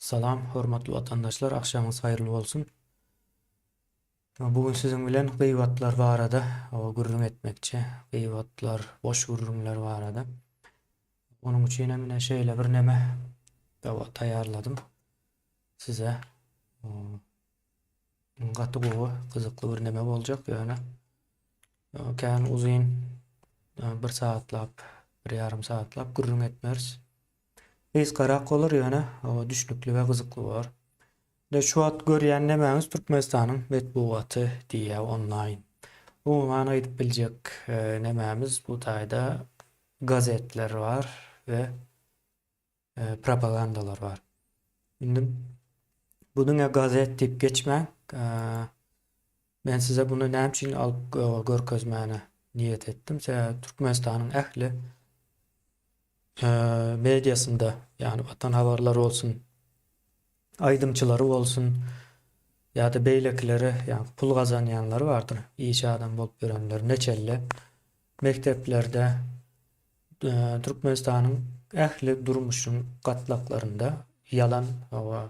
Salam hormatly watandaşlar agşamyňyz haýyrly bolsun. Bu gün siziň bilen gybatlar barada gürrüň etmekçi. Gybatlar, boş gürrüňler barada. Onuň üçin hem ine şeýle bir neme taýýarladym size. Gaty gowy, gyzykly bir neme boljak ýöne kän uzyn bir sagatlap, bir ýarym sagatlap gürrüň etmeris. Gysgarak bolar ýöne düşnükli we gyzykly bolar. Ine şu wagt görýän nemäňiz Türkmenistanyň metbugaty diýýär onlaýn. Umuman aýdyp biljek nemämiz bu taýda gazetler bar we propagandalar bar. Indi bu diňe gazet diýip geçmäň. Men size buny näme üçin alyp görkezmäne niýet etdim. Sebäbi Türkmenistanyň ähli mediasynda, ýagny Watan habarlary bolsun, aýdymçylary bolsun ýa-da beýlekileri, ýagny pul gazanýanlary bardyr, iş adam bolup ýörenler neçelle mekdeplerde Türkmenistanyň ähli durmuşyň gatlaklarynda ýalan hawa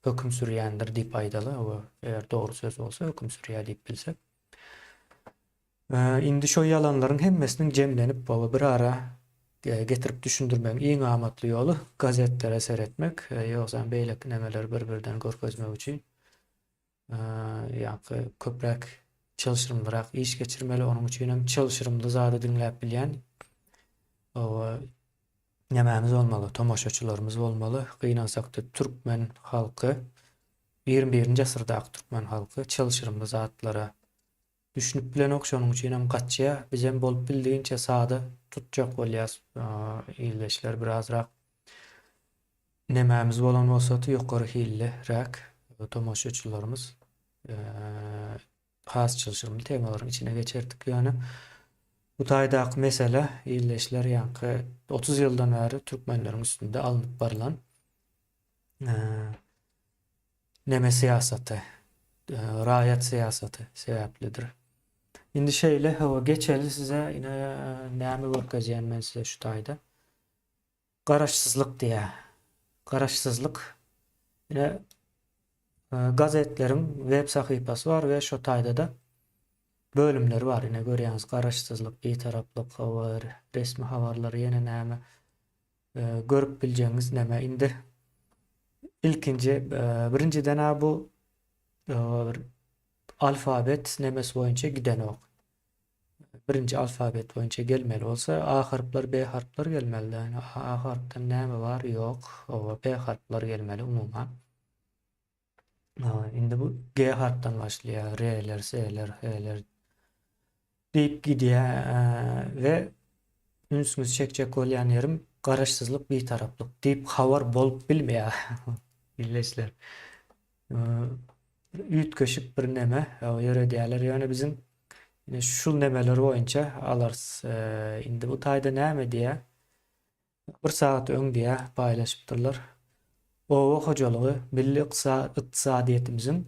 höküm sürýändir diýip aýdaly, hawa, eger dogry söz bolsa höküm sürýär diýip bilsek. Indi şo ýalanlaryň hemmesiniň jemlenip hawa bir ara getirip düşündirmegiň iň amatly ýoly gazetlere seretmek, ýogsam beýleki nemeleri bir-birden görkezmek üçin ýaňky köpräk çylşyrymlyrak iş geçirmeli, onuň üçin hem çylşyrymly zady diňläp bilýän hawa nemämiz bolmaly, tomaşaçylarymyz bolmaly. Gynansakda türkmen halky, ýigrimi birinji asyrdaky türkmen halky çylşyrymly zatlara Düşünip bilenok şonuň üçinem gaçýa bizem bolup bildiginçe sada tutjak bolýas ildeşler birazrak nemämiz bolan bolsady ýokary hilli räk tomaşaçylarymyz has çylşyrymly temalaryň içine geçerdik ýöne bu taýdaky mesele ildeşler ýaňky 30 ýyldan bäri türkmenleriň üstünde alnyp barylan neme syýasaty, raýat syýasaty sebäplidir. Indi şeýle, hawa, geçeli size ine näme görkezýän men size şu taýda. Garaşsyzlyk diýýär. Garaşsyzlyk ine gazetleriň web sahypasy bar we şo taýda-da bölümleri bar. Ine görýäňiz garaşsyzlyk, bitaraplyk, hawa, resmi habarlar, ýene näme. Görüp biljegiňiz näme indi ilkinji birinjiden-ä bu bir alfabet nemesi boýunça gidenok. Birinji alfabet boýunça gelmeli bolsa A harplar, B harplar gelmeli. Ýani A harpdan näme bar? Ýok. Oba B harplar gelmeli umuman. Indi bu G harpdan başlaýar. R-ler, S-ler, H-ler diýip gidýär we ünsüňizi çekjek bolýan ýerim garaşsyzlyk, bitaraplyk diýip habar bolup bilmeýär. Ildeşler. Üýtgeşik bir neme ýöredýärler. Ýöne biziň şu nemeler boýunça alarys. Indi bu taýda näme diýýär? Bir sagat öň diýä paýlaşypdyrlar. Oba hojalygy milli ykdysadyýetimiziň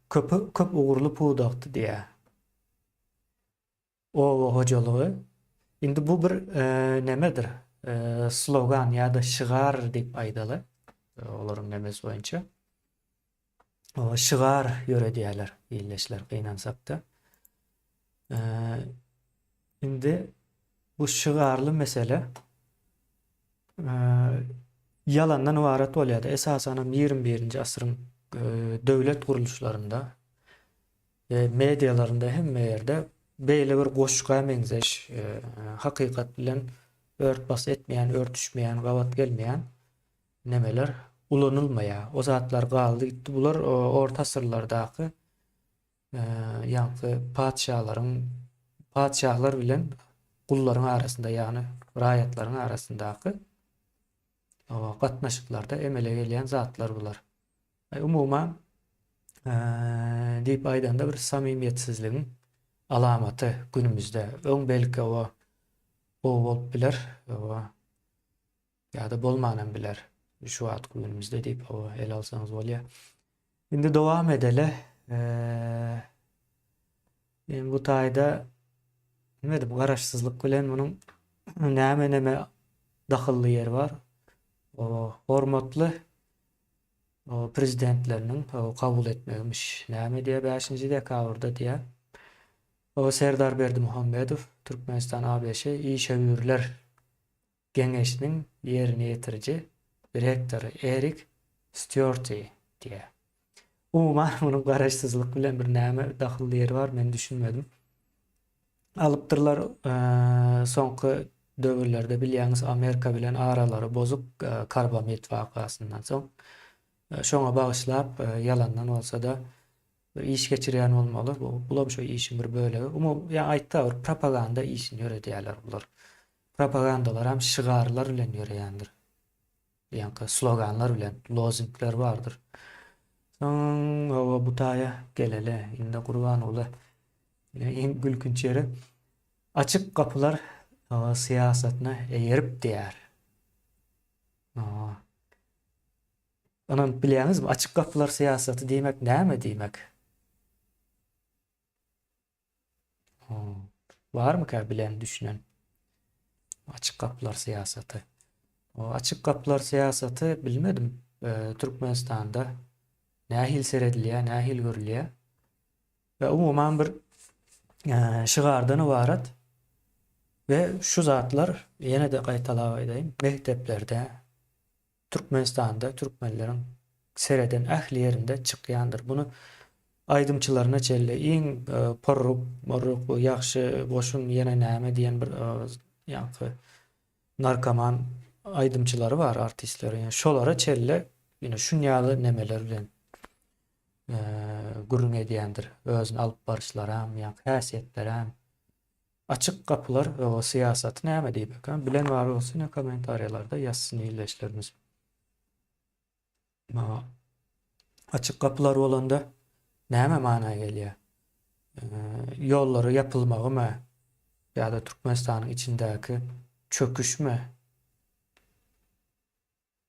köp köp ugurly pudakdy diýä. Oba hojalygy indi bu bir nemedir? Slogan ýa-da şygar diýip aýdaly. Olaryň nemesi boýunça. Şygar ýöredýärler ildeşler gynansakda. Indi bu şygarly mesele ýalandan ybarat bolýar-da. Esasanam 21-nji asyryň döwlet gurluşlarynda we medialarynda hemme ýerde beýle bir goşga meňzeş hakykat bilen ört-bas etmeýän, örtüşmeýän, gabat gelmeýän nemeler ulanylmaýar. O zatlar galdy gitdi. Bular orta asyrlardaky ýaňky patyşalaryň patyşahlar bilen gullaryň arasynda, ýagny raýatlaryň arasyndaky gatnaşyklarda emele gelýän zatlar bular. Umuman diýip aýdanda bir samimiýetsizligiň alamaty günümizde. Öň belki o gowy bolup biler. Ýa-da bolmanam biler. Şu wagtky günümizde diýip hawa ele alsaňyz bolýar. Indi dowam edeli. Men bu taýda bilmedim garaşsyzlyk bilen munuň näme näme dahylly ýeri bar. O hormatly. prezidentleriniň kabul etmegimiş. Näme diýýär bäşinji dekabrda diýýär. Serdar Berdimuhamedow Türkmenistan ABŞ işewürler geňeşiniň ýerine ýetiriji direktory Erik Stýorti diýýär. Umuman munuň garaşsyzlyk bilen bir näme dahylly ýeri bar men düşünmedim. Alypdyrlar soňky döwürlerde bilýäňiz Amerika bilen aralary bozuk karbamid wakasyndan soň şoňa bagyşlap ýalandan bolsada bir iş geçirýän bolmaly. Bu bulam şo işiň bir bölegi. Umumy ýa aýtda bir propaganda işini ýöredýärler bular. Propagandalaram şygarlar bilen ýöreýändir. Ýaňky sloganlar bilen, lozunglar bardyr. Soň hawa bu taýa geleli. Indi Gurbanguly ine iň gülkünç ýeri açyk gapylar syýasatyna eýerip diýýär. Ynanyp bilýäňizmi? Açyk gapylar syýasaty diýmek näme diýmek? Barmyka bilen düşünen? Açyk gapylar syýasaty. O açyk gapylar syýasaty bilmedim. E, Türkmenistanda nähili seredilýär, nähili görülýär? We umuman bir e, şygardan ybarat. We şu zatlar ýene-de gaýtalap aýdaýyn, mekdeplerde Türkmenistanda türkmenleriň sereden ähli ýerinde çykýandyr. Muny aýdymçylaryna çenli iň porruk, morruk bu ýagşy goşun ýene näme diýen bir ýaňky narkoman aýdymçylary bar artistleri. Ýani şolara çenli ýene şun ýaly nemeler bilen gürrüň edýändir. Özüni alyp baryşlaram, ýaňky häsiýetlerem. Açyk gapylar o syýasaty näme diýmek ha? Bilen bar bolsa ine kommentariýalarda ýazsyn ildeşlerimiz. Maňa açyk gapylar bolanda näme mana gelýär? Ýollary ýapylmagymy ýa-da Türkmenistanyň içindäki çöküşmi?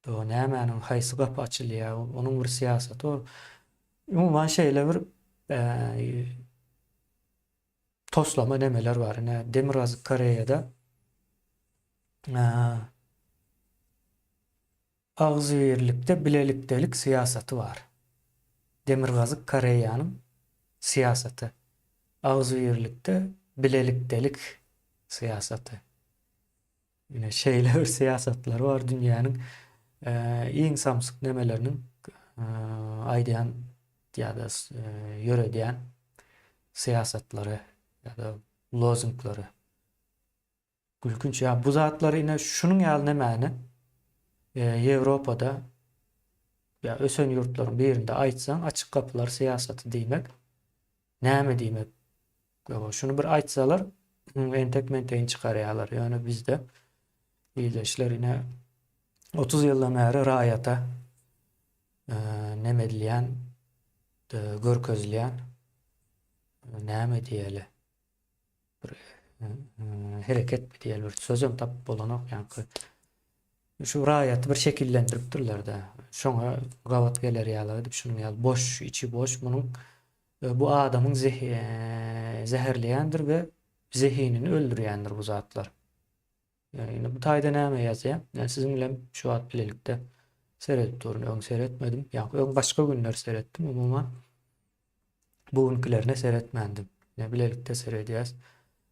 O nämäniň haýsy gapy açylýar, onuň bir syýasaty bar. Umuman şeýle bir toslama nemeler bar. Ine Demirgazyk Koreýada agzybirlikde bilelikdelik syýasaty bar. Demirgazyk Koreýanyň syýasaty. Agzybirlikde bilelikdelik syýasaty. Ine şeýle bir syýasatlar bar dünýäniň iň samsyk nemeleriniň aýdýan ýa-da ýöredýän syýasatlary ýa-da lozunglary. Gülkünç ýa bu zatlary ine şunuň ýaly nemäni Ýewropada ýa ösen ýurtlaryň birinde aýtsaň açyk gapylar syýasaty diýmek näme diýmek Ýa şuny bir aýtsalar, entek mentegini çykarýarlar. Ýöne bizde ildeşler ine 30 ýyldan bäri raýata neme edilýän, görkezilýän näme diýeli? Bir hereket diýeli bir sözem tapyp bolanok ýaňky. Şu raýaty bir şekillendiripdirler-de. Şoňa gabat geler ýaly edip şunuň ýaly boş, içi boş munuň Bu adamyň zäherleýändir we zehinini öldürýändir bu zatlar. Indi bu taýda näme ýazýar? Men siziň bilen şu wagt bilelikde seredip durun. Öň seretmedim. Ýa öň başga günler seretdim umuman. Bu günkilerine seretmändim. Ine bilelikde seredýäs.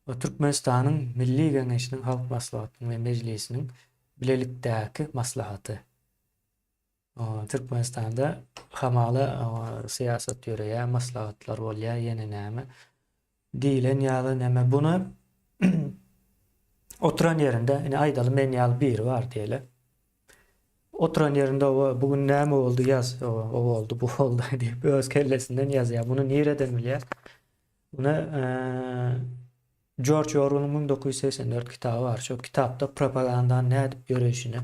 Bu Türkmenistanyň Milli Geňeşiniň Halk Maslahatynyň we Mejlisiniň bilelikdäki maslahaty. Türkmenistanda hamala syýasat ýöreýär, maslahatlar bolýar, ýene näme diýlen ýaly näme. Buny oturan ýerinde, ine aýdaly men ýaly biri bar diýeli. Oturan ýerinde o bu gün näme boldy ýaz, o boldy, bu boldy diýip öz kellesinden ýazýar. Muny nireden bilýär? Muny Jorj Orwelliň 1984 kitaby bar. Şo kitapda propagandanyň nädip ýöreýşini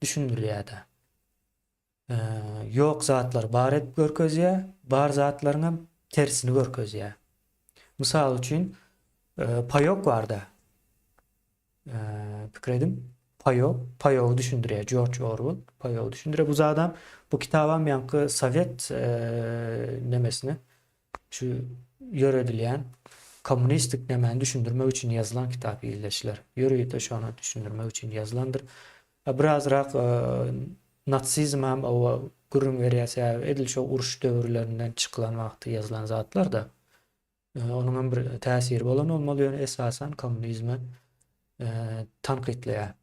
düşündirýär-de. Ýok zatlary bar edip görkezýär, bar zatlaryňam tersini görkezýär. Mysal üçin, paýok barda. Pikir ediň, paýok, paýogy düşündirýär Jorj Orwell, paýogy düşündirýär. Bu zadam, bu kitabam ýaňky sowet nemesini şu ýöredilýän kommunistik nemäni düşündirmek üçin ýazylan kitap ildeşler. Ýörite şony düşündirmek üçin ýazylandyr. Birazrak natsizm hem owa gürrüň berýär, sebäbi edil şo uruş döwürlerinden çykylan wagty ýazylan zatlar-da. Onuň hem bir täsiri bolan bolmaly, ýöne esasan kommunizmi tankytlaýar.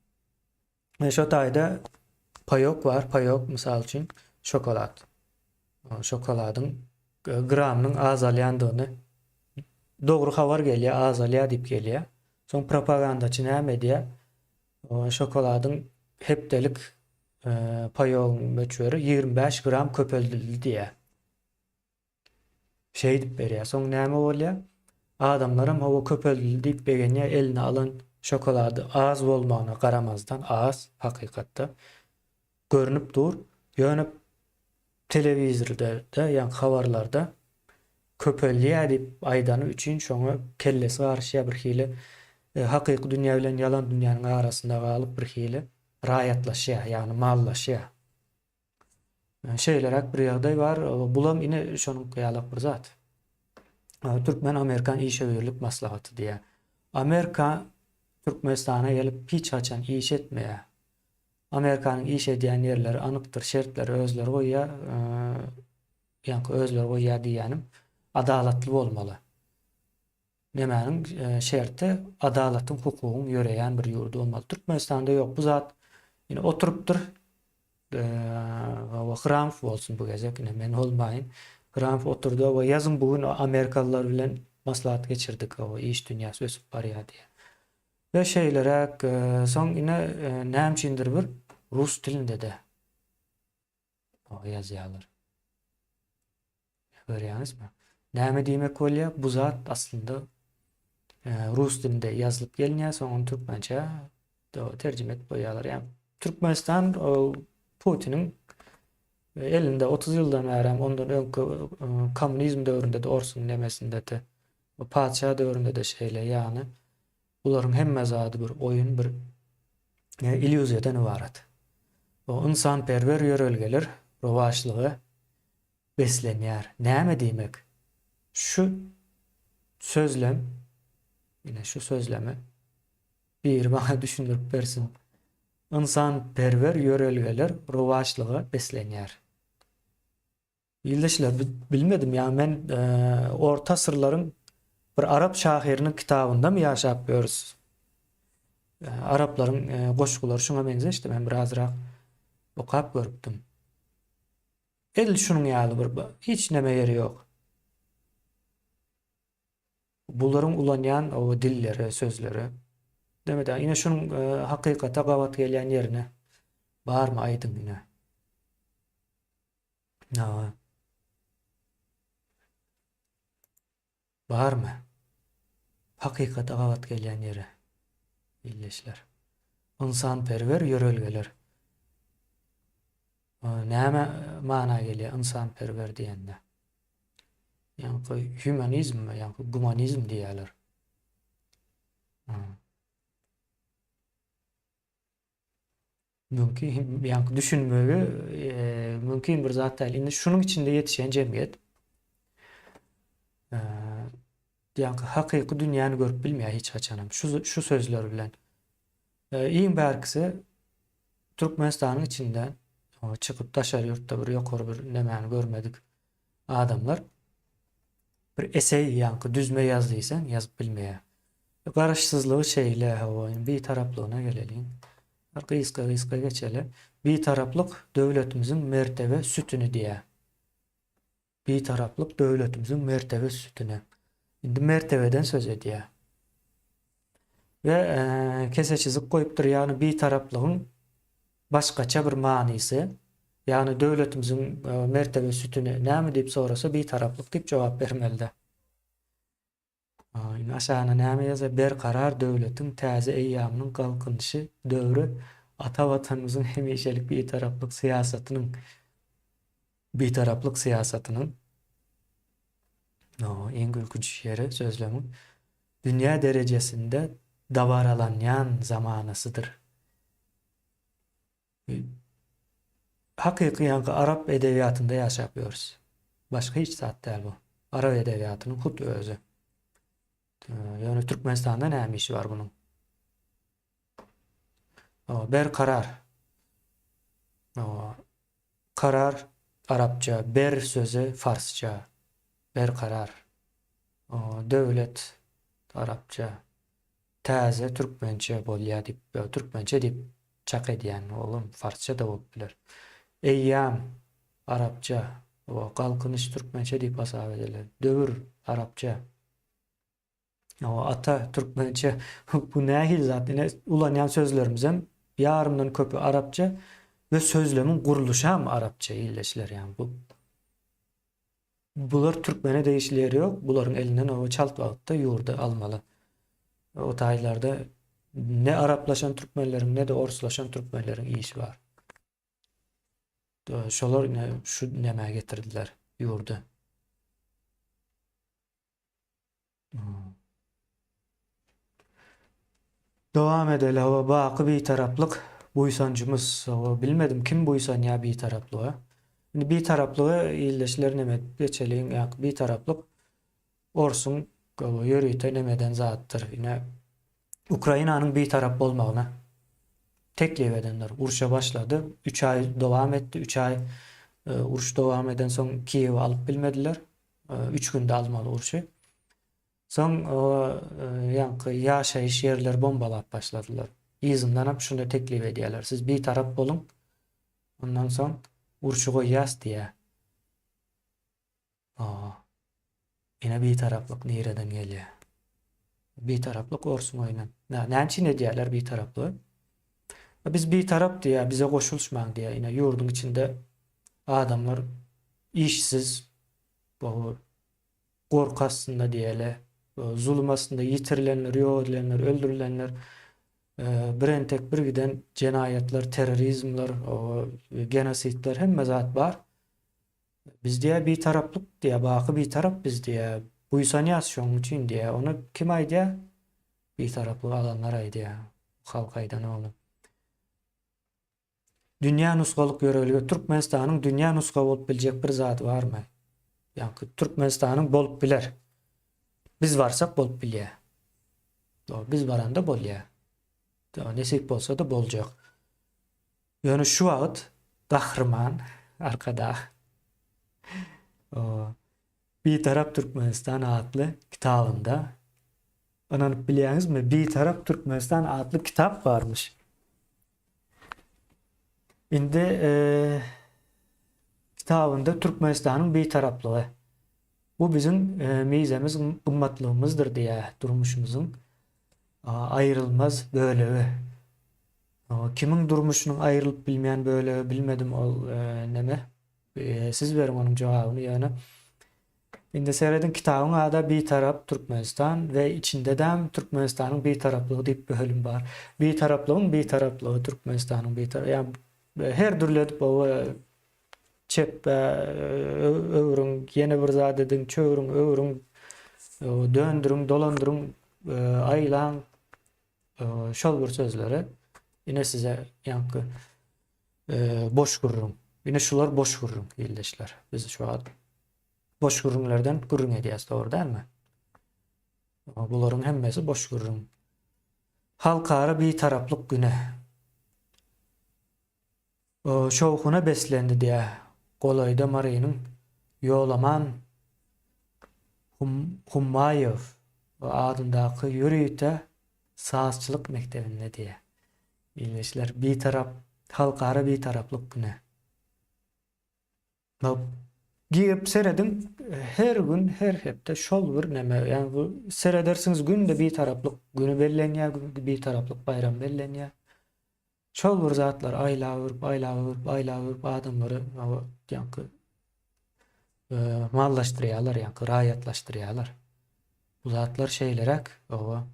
Şo taýda paýok bar, paýok mysal üçin şokolad. Şokoladyň gramynyň azalýandygyny dogry habar gelýär, azalýar diýip gelýär. Soň propagandaçy näme edýär? Şokoladyň hepdelik paýogyň möçberi 25 gram köpeldildi diýýär. Şeýdip berýär. Soň näme bolýar? Adamlaram hawa köpeldildi diýip begenýär, eline alan şokolady az bolmagyna garamazdan, az hakykatda görnüp dur. Ýöne telewizorda-da, ýaňky habarlarda köpeldýär diýip aýdany üçin şoňa kellesi garyşýar birhili. Hakyky dünýä bilen ýalan dünýäniň arasynda galyp birhili raýatlaşýar, ýagny mallaşýar. Şeýleräk bir ýagdaý bar. Bulam ine şonuň ýalak bir zat. Türkmen-amerikan işewürlik maslahaty diýýär. Amerika Türkmenistana gelip hiç haçan iş etmeýär. Amerikanyň iş edýän ýerleri anykdyr, şertleri özleri goýýar. Ýaňky özleri goýýar diýýänim adalatly bolmaly. Nemäniň şerti adalatyň hukugyň ýöreýän bir ýurdy bolmaly. Türkmenistanda ýok bu zat. Ine oturypdyr. Hawa Hramow bolsun bu gezek ine men bolmaýyn. Hramow oturdy we ýazyň bu gün amerikalylar bilen maslahat geçirdik hawa iş dünýäsi ösüp barýar diýýär. We şeýleräk soň ine näme üçindir bir rus dilinde-de ýazýarlar. Görýäňizmi? Näme diýmek bolýar? Bu zat aslynda e, rus dilinde ýazylyp gelinýär, soň ony türkmençe terjime edip goýýarlar. Ýagny Türkmenistan Putiniň e, elinde 30 ýyldan bäri ondan öňki e, kommunizm döwründe de orsuň nemesinde de patyşa döwründe de şeýle, ýagny bularyň hemme zady bir oýun, bir e, illýuziýadan ybarat. O ynsanperwer ýörelgeler rowaçlyga beslenýär. Näme diýmek? Şu sözlem, ine şu sözlemi biri maňa düşündirip bersin. Ynsanperwer ýörelgeler rowaçlyga beslenýär. Ildeşler, bilmedim, ýa men e, orta asyrlaryň bir arap şahyrynyň kitabyndamy ýaşap ýörüs? E, araplaryň e, goşgulary şuňa meňzeşdi, men birazrak okap görüpdim. Edil şunuň ýaly bir hiç neme ýeri ýok. Bularyň ulanýan o dilleri, sözleri. Demede ine şunuň e, hakykata gabat gelýän ýerine barmy aýdyň ine. Hawa. Barmy? Hakykata gabat gelýän ýeri. Ildeşler. Ynsanperwer ýörelgeler. Näme mana gelýär ynsanperwer diýende? Ýaňky humanizm, ýaňky gumanizm diýýärler. Mümkin, ýaňky düşünmegi e, mümkin bir zat däl. Indi şunuň içinde ýetişen jemgyýet e, ýaňky hakyky dünýäni görüp bilmeýär hiç haçanam. Şu şu sözler bilen. E, iň bärkisi Türkmenistanyň içinde çykyp daşary ýurtda bir ýokary bir nemäni görmedik adamlar bir eseý ýaňky düzme ýaz diýseň ýazyp bilmeýär. Garaşsyzlygy şeýle hawa indi bitaraplygyna geleliň. Bir gysga gysga geçeli. Bitaraplyk döwletimiziň mertebe sütüni diýýär. Bitaraplyk döwletimiziň mertebe sütüni. Indi mertebeden söz edýär. We kese çyzyk goýupdyr, ýagny bitaraplygyň başgaça bir manysy, ýagny döwletimiziň mertebe sütüni näme diýip sorasa bitaraplyk diýip jogap bermelide. Indi aşagyna näme ýazar? Berkarar döwletiň täze eýýamynyň Galkynyşy döwri ata Watanymyzyň hemişelik Bitaraplyk syýasatynyň Bitaraplyk syýasatynyň iň gülkünç ýeri sözlemiň dünýä derejesinde dabaralanýan zamanasydyr. Hakyky ýaňky arap edebiýatynda ýaşap ýörüs. Başga hiç zat däl bu. Arap edebiýatynyň hut özi. Ýöne Türkmenistanda näme işi bar bunuň? Berkarar. Karar. arapça, ber sözi farsça, berkarar. Döwlet arapça, täze türkmençe bolýar diýip, türkmençe diýip çak edýän, olam farsça-da bolup biler. Eýýam arapça, galkynyş türkmençe diýip hasap ediler. Döwür arapça. Ata türkmençe bu nähili zat? Ine ulanýan sözlerimizem ýarymdan köpi arapça we sözlemiň gurluşam arapça ildeşler ýani bu bular türkmene degişli ýeri ýok. Bularyň elinden oba çalt wagtda ýurdy almaly. O taýlarda ne araplaşan türkmenleriň ne-de orslaşan türkmenleriň işi bar. Şolar ine şu nämä getirdiler ýurdy. Dowam edeli hawa baky bitaraplyk buýsanjymyz hawa bilmedim kim buýsanýar bitaraplyga. Indi bitaraplygy ildeşler neme edip geçeliň ýa bitaraplyk orsuň hawa ýörite nemeden zatdyr ine Ukrainanyň bitarap bolmagyna teklip edenler urşa başlady üç aý dowam etdi üç aý uruş dowam edensoň Kiýewi alyp bilmediler Üç günde almaly urşy. Soň ýaňky ýaşaýyş ýerleri bombalap başladylar. Yzyndanam şuny teklip edýärler. Siz bitarap boluň. Ondan soň urşy goýýas diýýär. Ine bitaraplyk nireden gelýär? Bitaraplyk orsuň oýny. Näme üçin edýärler bitaraplygy? Biz bitarap diýýär, bize goşulyşmaň diýýär. Ine ýurduň içinde adamlar işsiz, gorky astynda diýeli, zulum astynda ýitirilenler, ýok edilenler, öldürilenler, birentek bir giden jenaýatlar, terrorizmler, genosidler hemme zat bar. Biz diýýär bitaraplyk diýýär, baky bitarap biz diýýär. Buýsanýas şonuň üçin diýýär. Ony kim aýdýar? Bitaraplyk alanlar aýdýar. Halk aýdanok. Dünýä nusgalyk ýörelge Türkmenistanyň dünýä nusga bolup biljek bir zady barmy? Ýaňky Türkmenistanyň bolup biler. Biz barsak bolup bilýär. Biz baranda bolýar. Nesip bolsa-da boljak. Ýöne şu wagt Gahryman Arkadag Bitarap Türkmenistan atly kitabynda ynanyp bilýäňizmi Bitarap Türkmenistan atly kitap barmyş. Indi kitabynda Türkmenistanyň bitaraplygy bu biziň mizemiz gymmatlygymyzdyr diýýär, durmuşymyzyň aýrylmaz bölegi. Kimiň durmuşynyň aýrylyp bilmeýän bölegi bilmedim ol neme. Siz beriň onuň jogabyny ýöne. Indi serediň kitabyň ada Bitarap Türkmenistan we içindedem Türkmenistanyň bitaraplygy diýip bölüm bar. Bitaraplygyň bitaraplygy Türkmenistanyň bitarap ýa her dürli edip oba çepbe öwrüň ýene bir zat ediň çöwrüň öwrüň döndüriň dolandyryň aýlaň şol bir sözleri ine size ýaňky boş gürrüň. Ine şular boş gürrüň ildeşler. Biz şu wagt boş gürrüňlerden gürrüň edýäs, dogry dälmi? Bularyň hemmesi boş gürrüň. Halkara bitaraplyk güni. Şowhuna beslendi diýä. Golaýda Marynyň Ýolaman Hummaýew adyndaky ýörite sazçylyk mekdebinde diýä. Ildeşler, Bitarap, Halkara Bitaraplyk güni. Girip serediň, her gün, her hepde şol bir neme, ýagny bu seredersiňiz günde Bitaraplyk güni bellenýär, Bitaraplyk baýramy bellenýär. Şol bir zatlar aýlap-öwrüp, aýlap-öwrüp, aýlap-öwrüp adamlary ýaňky mallaşdyrýarlar, ýaňky raýatlaşdyrýarlar. Bu zatlar şeýleräk, oba.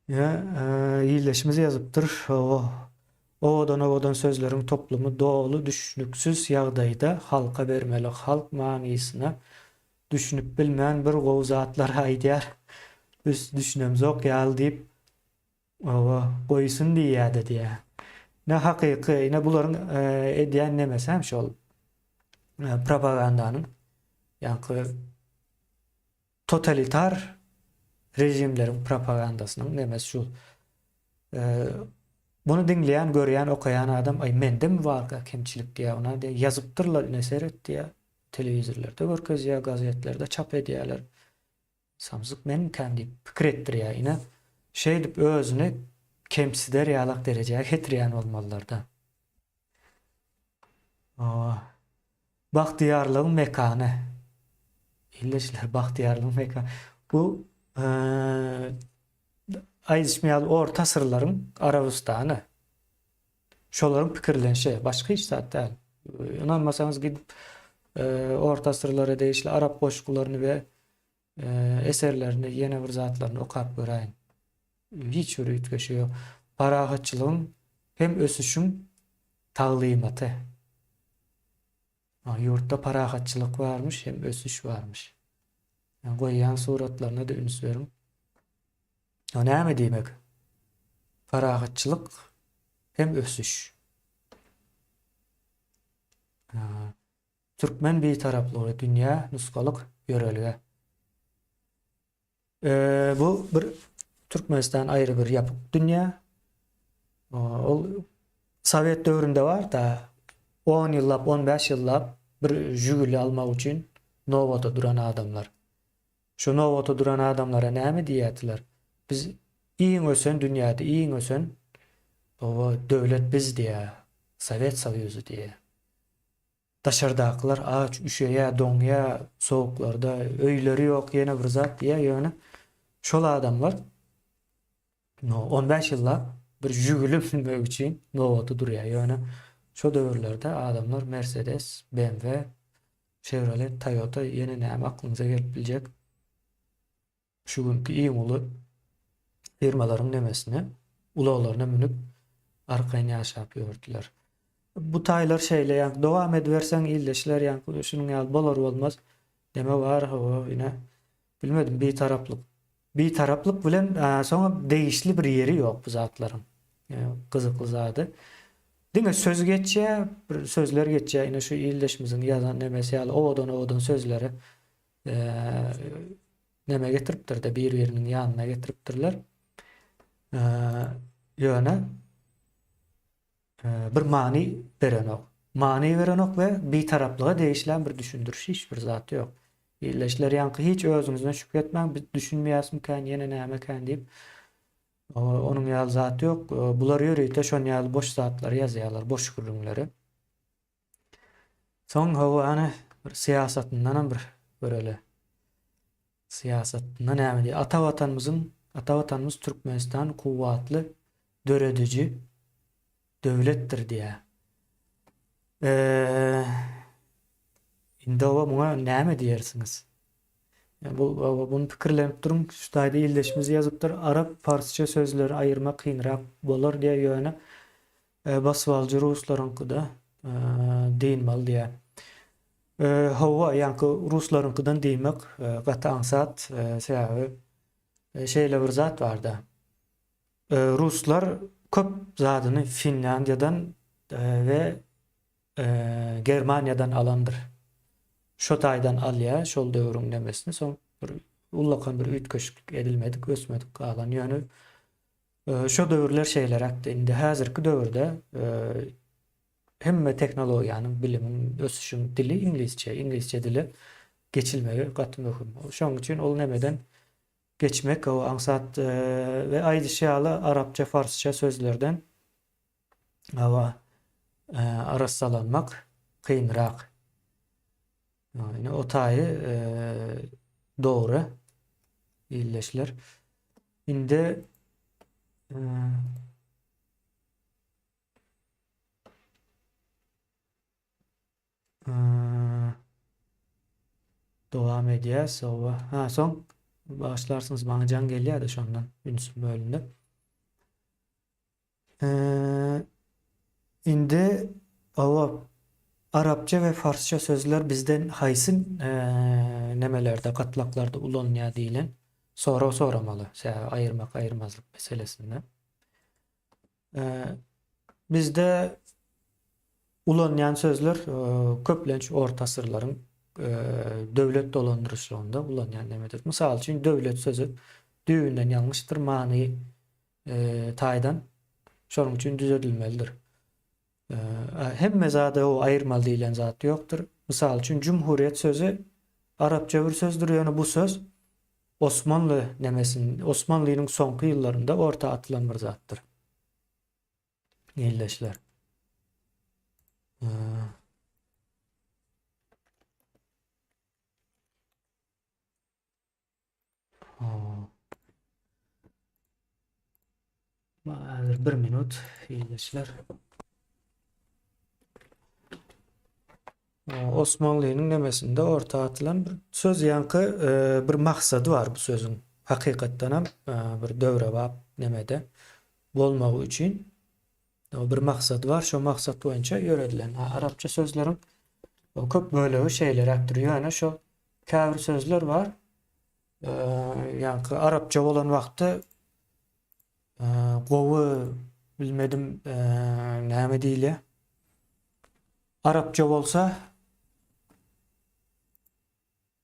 Ýa, ildeşimiz ýazypdyr, oba. Owadan-owadan sözleriň toplumy doly düşnüksiz ýagdaýda halka bermeli, halk manysyna Düşünip bilmän bir gowy zatlar aýdýar. Biz düşünemzok ýaly diýip oba goýsun diýýädä diýýä. Ne hakyky ine bularyň edýän nemesi hem şol propagandanyň ýaňky totalitar režimleriň propagandasynyň nemesi şu. Muny diňleýän, görýän, okaýan adam, aý mendemi barka kemçilik diýýär, ona diýýär, ýazypdyrlar ine seret diýýär, telewizorlarda görkezýär, gazetlerde çap edýärler. Samsyk menmikäm diýip pikir etdirýär ine. Şeýdip özüni kemsider ýalak derejä getirýän bolmalylarda. Bagtyýarlygyň mekany. Ildeşler bagtyýarlygyň mekany. Bu aýdyşym ýaly orta asyrlaryň Arabystany. Şolaryň pikirlenişi, başga hiç zat däl. Ynanmasaňyz gidip orta asyrlara degişli arap goşgularyny we eserlerini, ýene bir zatlaryny okap göräýiň. Hiç bir üýtgeşigi ýok. Parahatçylygyň hem ösüşiň taglymaty. Ýurtda parahatçylyk barmyş hem ösüş barmyş. Goýýan suratlaryna-da üns beriň. O näme diýmek? Parahatçylyk hem ösüş. Türkmen bitaraplygy dünýä nusgalyk ýörelge. Bu bir Türkmenistan aýry bir ýapyk dünýä. Ol Sowet döwründe bar-da, 10 ýyllap, 15 ýyllap bir Žiguli almak üçin nobata duran adamlar. Şo nobata duran adamlara näme diýýärdiler? Biz iň ösen dünýäde iň ösen döwlet biz diýýär, Sowet Soýuzy diýýär. Daşardakylar aç, üşeýä, doňýa sowuklarda, öýleri ýok, ýene bir zat diýýä, ýöne şol adamlar 15 ýyllap bir Žiguli münmek üçin nobata durýar. Ýöne şo döwürlerde adamlar Mercedes, BMW, Chevrolet, Toyota ýene näme aklyňyza gelip biljek şu günki iň uly firmalaryň nemesine, ulaglaryna münüp arkaýyn ýaşap ýördüler. Bu taýlar şeýle ýaňky dowam ediberseň ildeşler ýaňky şunuň ýaly bolar bolmaz neme bar hawa ine bilmedim bitaraplyk bitaraplyk bilen soňam degişli bir ýeri ýok bu zatlaryň gyzykly zady diňe söz geçýär bir sözler geçýär ine şu ildeşimiziň ýazan nemesi ýaly owadan owadan sözleri neme getiripdir-de bir-biriniň ýanyna getiripdirler. Ýöne bir many berenok. Many berenok we bitaraplyga degişlän bir düşündiriş hiç bir zat ýok. Illeşler ýaňky hiç özüňizden şübhe etmäň, biz düşünmeýäsmikän, ýene nämekän diýip. Onuň ýaly zat ýok. Bular ýörite şon ýaly boş zatlary ýazýarlar, boş gürrüňleri. Soň hawa hany bir syýasatyndanam bir göreli. Syýasatynda näme diýýär? Ata Watanymyzyň, ata Watanymyz Türkmenistan kuwwatly dörediji döwletdir diýýär. Eee, indi hawa muňa näme diýersiňiz? Bu bunu pikirlenip duruň. Şu taýda ildeşimiz ýazypdyr. Arap, parsça sözleri aýyrmak kynrak bolar diýýär ýöne Basybalyjy ruslaryňkyda dynmaly diýýär. Hawa, ýaňky ruslaryňkydan diýmek gaty aňsat, sebäbi şeýle bir zat barda. Ruslar köp zadyny Finlýandiýadan we Germaniýadan alandyr. Şo taýdan alýar şol döwrüň nemesini, soň bir ullakan bir üýtgeşiklik edilmedik, ösmedik galan. Ýöne Şo döwürler şeýleräkdi. Indi häzirki döwürde hemme tehnologiýanyň, bilimiň, ösüşiň dili iňlisçe. Iňlisçe dile geçilmegi gaty möhüm. Şonuň üçin ol nemeden geçmek o aňsat we aýdyşy ýaly arapça, farsça sözlerden hawa arassalanmak kynrak. Ine o taýy dogry ildeşler. Indi dowam edýäs. Sowa. Ha, soň bagyşlarsyňyz maňa jaň gelýär-de şondan ünsüm bölündi. Indi hawa arapça we farsça sözler bizden haýsy nemelerde gatlaklarda ulanylýar diýlen sorag soramaly. Sebäbi aýyrmak aýyrmazlyk meselesinde. Bizde ulanýan sözler köplenç orta asyrlaryň döwlet dolandyryşlygynda ulanýan nemedir. Mysal üçin döwlet sözi düýbünden ýalňyşdyr many. Taýdan şonuň üçin düzedilmelidir. Hemme zada o aýyrmaly diýlen zat ýokdur. Mysal üçin jumhuriýet sözi arapça bir sözdür, ýöne bu söz Osmanly nemesin, Osmanlynyň soňky ýyllarynda orta atylan bir zatdyr. Ildeşler. Häzir bir minut ildeşler. Osmanlynyň nemesinde orta atylan bir söz ýaňky e, bir maksady bar bu sözüň. Hakykatdan hem e, bir döwrebap nemede bolmagy üçin bir maksady bar. Şo maksat boýunça ýöredilen. Arapça sözleriň köp bölegi şeýleräkdir. Ýöne şo Käbir sözler bar. Ýaňky arapça bolan wagty gowy bilmedim näme diýilýär. Arapça bolsa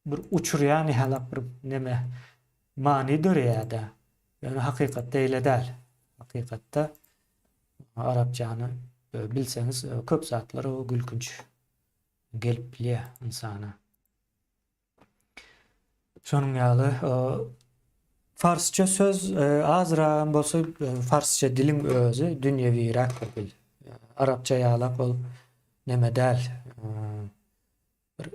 bir uçurýan ýalak bir neme many döreýär-de. Ýöne hakykatda eýle däl. Hakykatda arapçany bilseňiz köp zatlar o gülkünç. gelip bilýär ynsana. Şonuň ýaly farsça söz azragam bolsa farsça diliň özi dünýewiräk bir dil. Arapça ýalak ol neme däl. Bir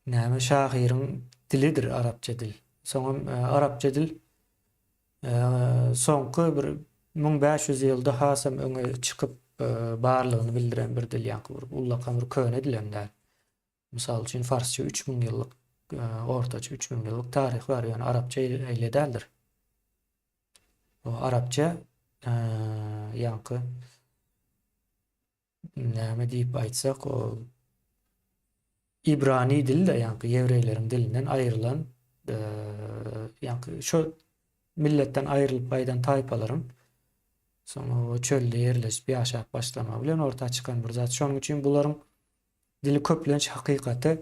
näme şahyryň dilidir arapça dil. Soňam arapça dil Soňky bir 1500 ýylda hasam öňe çykyp barlygyny bildiren bir dil, ýaňky bir ullakan bir köne dilem däl. Mysal üçin farsça 3000 ýyllyk, ortaça 3000 ýyllyk taryhy bar, ýöne arapça eýle däldir. O arapça ýaňky näme diýip aýtsak, o Ibrani dili-de, ýaňky ýewreýleriň dilinden aýrylan, ýaňky şo milletden aýrylyp gaýdan taýpalaryň soň o çölde ýerleşip ýaşap başlamagy bilen orta çykan bir zat. Şonuň üçin bularyň dili köplenç hakykaty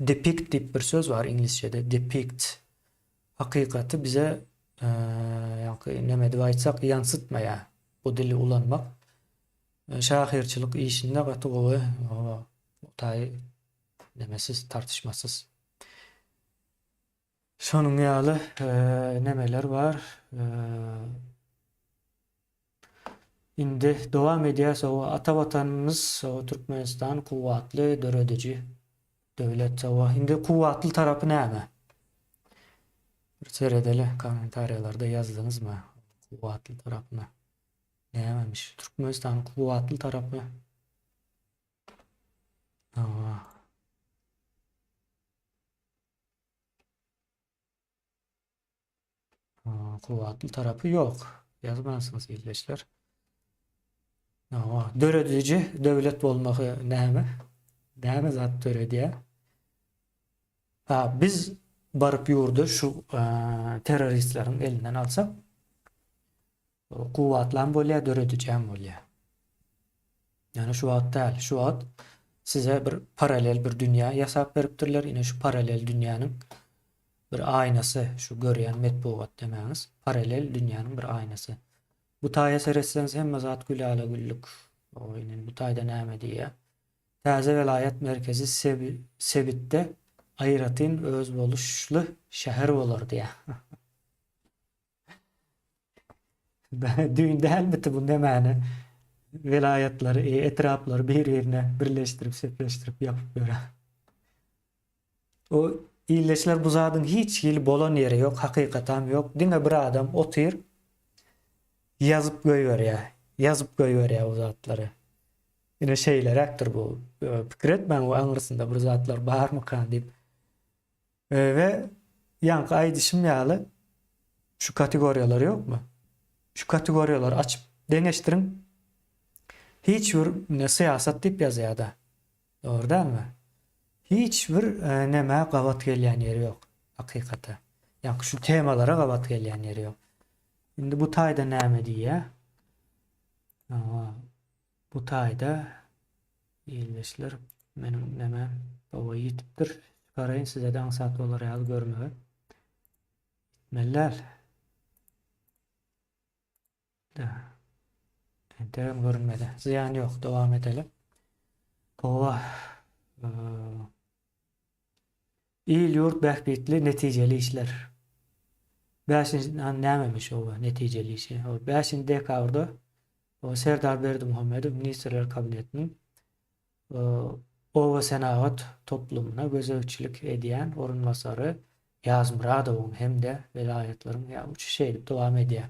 depict diýip bir söz bar iňlisçede, depict. Hakykaty bize ýaňky neme diýip aýtsak ýansytmaýar bu dili ulanmak. Şahyrçylyk işinde gaty gowy taý nemesiz tartyşmasyz. Şonuň ýaly nemeler bar. Indi dowam edýäs owa ata watanymyz owa Türkmenistan kuwwatly dörediji döwlet owa indi kuwwatly tarapy näme? Bir seredeli kommentariýalarda ýazdyňyzmy kuwwatly tarapyny nämemiş Türkmenistanyň kuwwatly tarapy owa Kuwwatly tarapy ýok. Ýazmansyňyz ildeşler. Hawa, dörediji döwlet bolmagy näme? Näme zat döredýär? Ha, biz baryp ýurdy şu terroristleriň elinden alsak, kuwwatlam bolýar, döredijem bolýar. Ýöne şu wagt däl. Şu wagt size bir paralel bir dünýä ýasap beripdirler. Ine şu paralel dünýäniň bir aýnasy, şu görýän metbugat demäňiz, paralel dünýäniň bir aýnasy. Bu taýa seretseňiz hemme zat gülala-güllük. O ine bu taýda näme diýýär? Täze welaýat merkezi sebitde aýratyn özboluşly şäher bolar diýýär. Düýn dälmidi bu nemäni welaýatlary, e, etraplary bir-birine birleşdirip, sepleşdirip ýapyp ýören. O ildeşler bu zadyň hiç hili bolan ýeri ýok, hakykatam ýok. Diňe bir adam otyr, ýazyp goýberýär. Ýazyp goýberýär bu zatlary. Ine şeýleräkdir bu. E, pikir etmäň bu aňyrsynda bir zatlar barmykan diýip. We ýaňky aýdyşym ýaly şu kategoriýalar ýokmy? Şu kategoriýalary açyp deňeşdiriň. Hiç bir ine syýasat diýip ýazýar-da. Dogry dälmi? Hiç bir e, nämä gabat gelýän ýeri ýok hakykata. Ýaňky şu temalara gabat gelýän ýeri ýok. Indi bu taýda näme diýýär? Bu taýda ildeşler meniň näme gowy ýitipdir. Çykaraýyn size-de aňsat bolar ýaly görmege. Ýitmeli däl. Entegem görünmedi. Zyýany ýok, dowam edeli. Oba. Il-ýurt bähbitli netijeli işler. Bäşinji nämemiş oba netijeli işi? O 5-nji dekabrda o Serdar Berdimuhamedow Ministrler Kabinetiniň oba senagat toplumyna gözegçilik edýän orunbasary Ýazmyradowyň hem-de welaýatlaryň ýa uç şeýdip dowam edýär.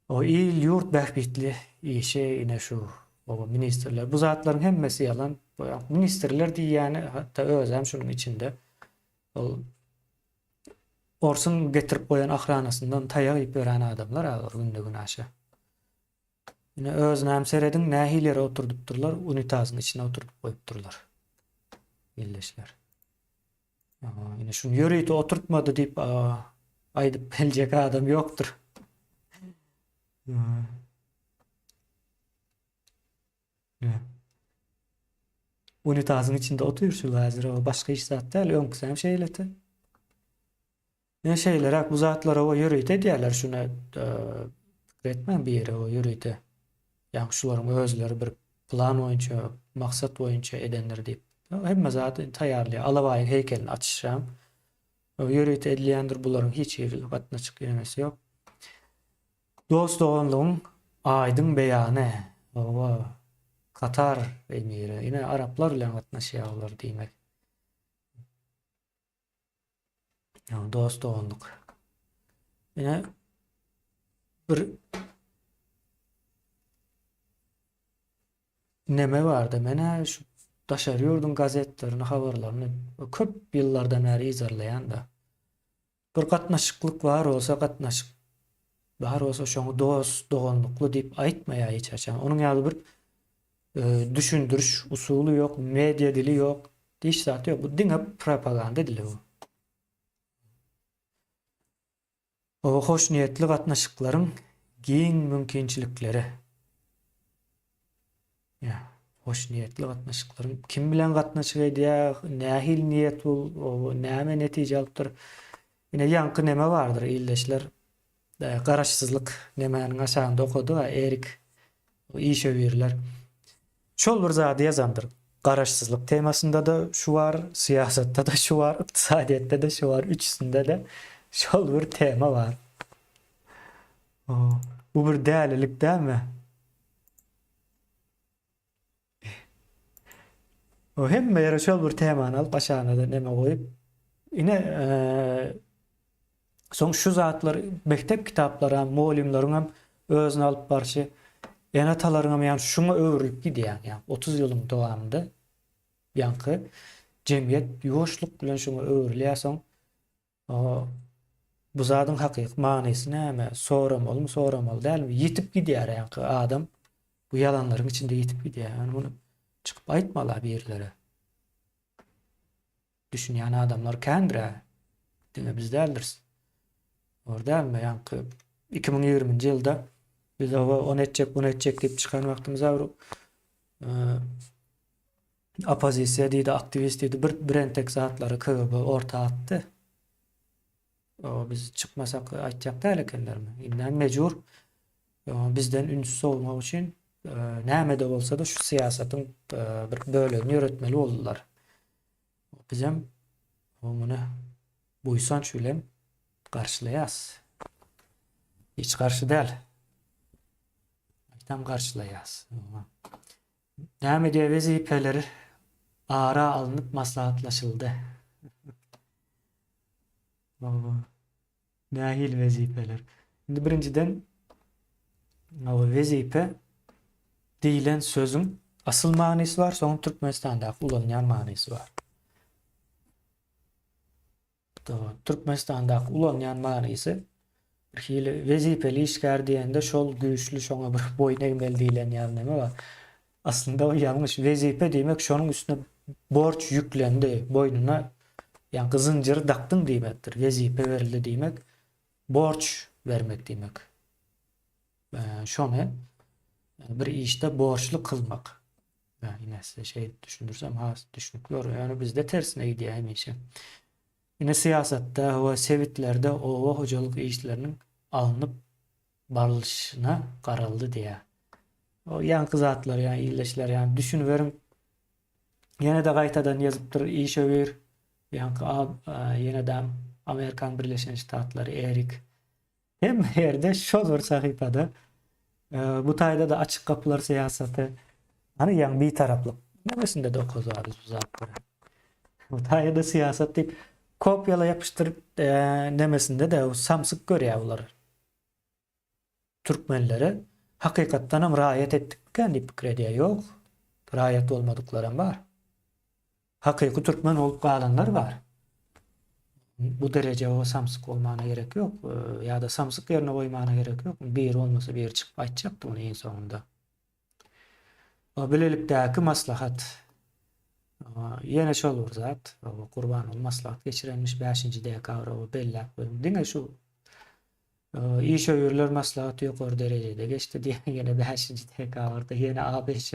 O il-ýurt bähbitli işi ine şu oba ministrler. Bu zatlaryň hemmesi ýalan. Ministrler diýýäni hatda özem şunuň içinde. Ol orsuň getirip goýan ahranasyndan taýak iýip ýören adamlar agyr günde-günaşa. Ine özünem serediň nähili ýere oturdypdyrlar, unitazyň içine oturdyp goýupdyrlar. Illeşler. Ine şuny ýörite oturtmady diýip aýdyp biljek adam ýokdur. Unitazyň içinde otyr şu häzir o başga hiç zat däl, öňküsi hem şeýledi. Ine şeýleräk bu zatlara o ýörite edýärler şuny pikir etmäň bir ýere o ýörite. Ýagny şularyň özleri bir plan boýunça, maksat boýunça edendir diýip. Hemme zady taýýarlaýar. Alabaýyň heýkelini açyşam ýörite edilýändir. Bularyň hiç hili gatnaşyk ýemesi ýok. Dost-doganlygyň aýdyň beýany. Oba Katar emiri. Ine araplar bilen gatnaşýar olar diýmek. Dost doganlyk. Ine bir neme bardy. Menä şu daşary ýurduň gazetlerini, habarlaryny köp ýyllardan bäri yzarlaýan-da. Bir gatnaşyklyk bar bolsa, gatnaşyk bar bolsa şoňa dost, doganlykly diýip aýtmaýar hiç haçan. Onuň ýaly bir düşündiriş usuly ýok, media dili ýok, hiç zat ýok. Bu diňe propaganda dili bu. O hoşniýetli gatnaşyklaryň giň mümkinçilikleri. Ýa, hoşniýetli gatnaşyklaryň kim bilen gatnaşyk edýär, nähili niýet bu, näme netije alypdyr. Ine ýaňky neme bardyr ildeşler. Garaşsyzlyk nemäniň aşagynda okadyk-a Erik işewürler. Şol bir zady ýazandyr. Garaşsyzlyk temasynda-da şu bar, syýasatda-da şu bar, ykdysadyýetde-de şu bar, üçüsinde-de şol bir tema bar. Bu bir dälilik dälmi? O hemme ýere şol bir temany alyp aşagyna-da neme goýup ine soň şu zatlar mekdep kitaplary hem mugallymlaryň hem özüni alyp barşy ene-atalaryň hem ýagny şuňa öwrülip gidýär ýagny 30 ýylyň dowamynda ýaňky jemgyýet ýuwaşlyk bilen şuňa öwrülýär soň Bu zadyň hakyky manysy näme? Soramalymy, soramaly dälmi? Ýitip gidýär ýaňky adam. Bu ýalanlaryň içinde ýitip gidýär. Ýani muny çykyp aýtmaly birlere. Düşünýän adamlar kändir-ä. Diňe biz däldiris. Dogry dälmi? Ýaňky 2020-nji ýylda biz oba ony etjek, muny etjek diýip çykan wagtymyzda bir Oppozisiýa diýdi, aktiwist diýdi, bir birentek zatlary KGB orta atdy. O biz çykmasak aýtjak däl ekenlermi? Indem mejbur bizden üns sowmak üçin näme-de bolsa-da şu syýasatyň bir bölegini ýöretmeli boldular. Bizem muny buýsanç bilen garşylaýas. Hiç garşy däl. Tam garşylaýas. Näme diýýär wezipeler ara alnyp maslahatlaşyldy. Baba. Nähili wezipeler? Indi birinjiden o wezipe diýlen sözüň asyl manysy bar, soň Türkmenistandaky ulanýan manysy bar. Türkmenistandaky ulanýan manysy bir hili wezipeli işgär diýende şol güýçli şoňa bir boýun egmeli diýlen ýaly neme bar. Aslynda o ýalňyş. Wezipe diýmek şonuň üstüne borç ýüklendi, boýnuna ýaňky zynjyry dakdyň diýmekdir. Wezipe berildi diýmek borç bermek diýmek. Şony bir işde borçly kylmak. Ine size şeýdip düşündirsem has düşnükli bolar. Ýöne bizde tersine gidýär hemişe. Ine syýasatda we sebitlerde oba hojalyk işleriniň alnyp. Barlyşyna garaldy diýýär. O ýaňky zatlar ýa illeşler ýa düşüniberiň. Ýene-de gaýtadan ýazypdyr işewür ýaňky ýene-de Amerikan Birleşen Ştatlary Erik. Hemme ýerde şol bir sahypada. Bu taýda-da açyk gapylar syýasaty. Hany ýaňy bitaraplyk nämesinde-de okadyk biz bu zatlary. Bu taýda syýasat diýip kopýala ýapyşdyryp nemesinde-de samsyk görýär bular. Türkmenlere hakykatdanam raýat etdikmikä diýip pikir edýär. Ýok, raýat bolmadyklaram bar. Hakyky türkmen bolup galanlar bar. Bu dereje o samsyk bolmana gerek ýok. Ýa-da samsyk ýerine goýmana gerek ýok. Biri bolmasa biri çykyp aýtjakdy muny iň soňunda. Bilelikdäki maslahat. Ýene şol bir zat. Gurbanguly maslahat geçirenmiş 5-nji dekabr belläp goýuň. Diňe şu Işewürler maslahaty ýokary derejede geçdi diýen ýene 5-nji dekabrda ýene ABŞ.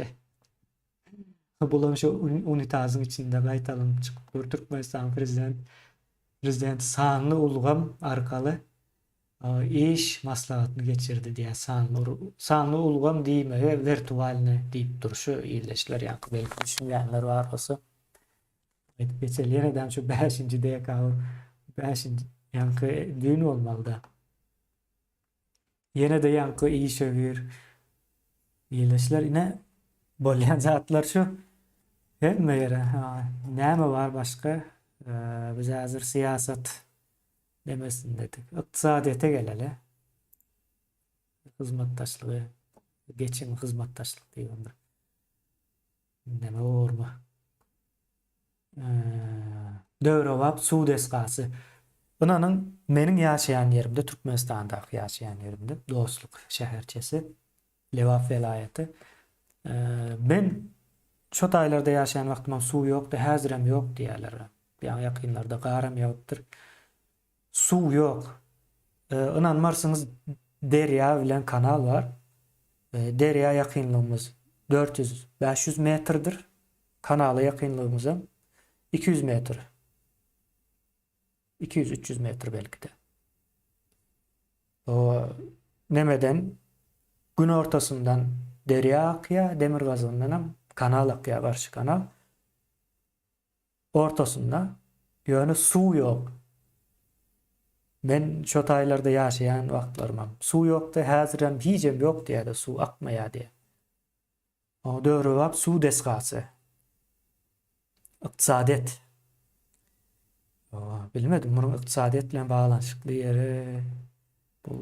Bulam şu unitazyň içinde gaýtalanyp çykyp dur. Türkmenistan prezident prezidenti sanly ulgam arkaly iş maslahatyny geçirdi diýýär. Sanly sanly ulgam diýmege wirtualny diýip dur şu ildeşler ýaňky belki düşünýänler bar bolsa. Aýdyp geçeli ýene-de şu 5-nji dekabr 5-nji ýaňky düýn bolmalyda. Ýene-de ýaňky işewür ildeşler ine bolýan zatlar şu. Hemme ýere näme bar başga? Biz häzir syýasat nemesindedik. Ykdysadyýete geleli. Hyzmatdaşlygy geçiň hyzmatdaşlyk diýip bir neme bormy? Döwrebap suw desgasy. Ynanyň, meniň ýaşaýan ýerimde, Türkmenistandaky ýaşaýan ýerimde, Dostluk şäherçesi, Lebap welaýaty. Men şo taýlarda ýaşaýan wagtymam suw ýokdy, häzirem ýok diýýärler. Ýaňy ýakynlarda garam ýagypdyr. Suw ýok. Ynanmarsyňyz, derýa bilen kanal bar. Derýa ýakynlygymyz 400, 500 metrdir. Kanala ýakynlygymyzam 200 metr. 200-300 metr belki-de. O nemeden günortasyndan derýa akýar, demirgazygyndanam kanal akýar, garşy kanal. Ortasynda ýöne suw ýok. Men şo taýlarda ýaşaýan wagtlarymam suw ýokdy, häzirem hijem ýok diýýärler, suw akmaýar diýýär. O döwrebap suw desgasy. Ykdysadyýet. Bilmedim, munuň ykdysadyýet bilen baglanyşykly ýeri bu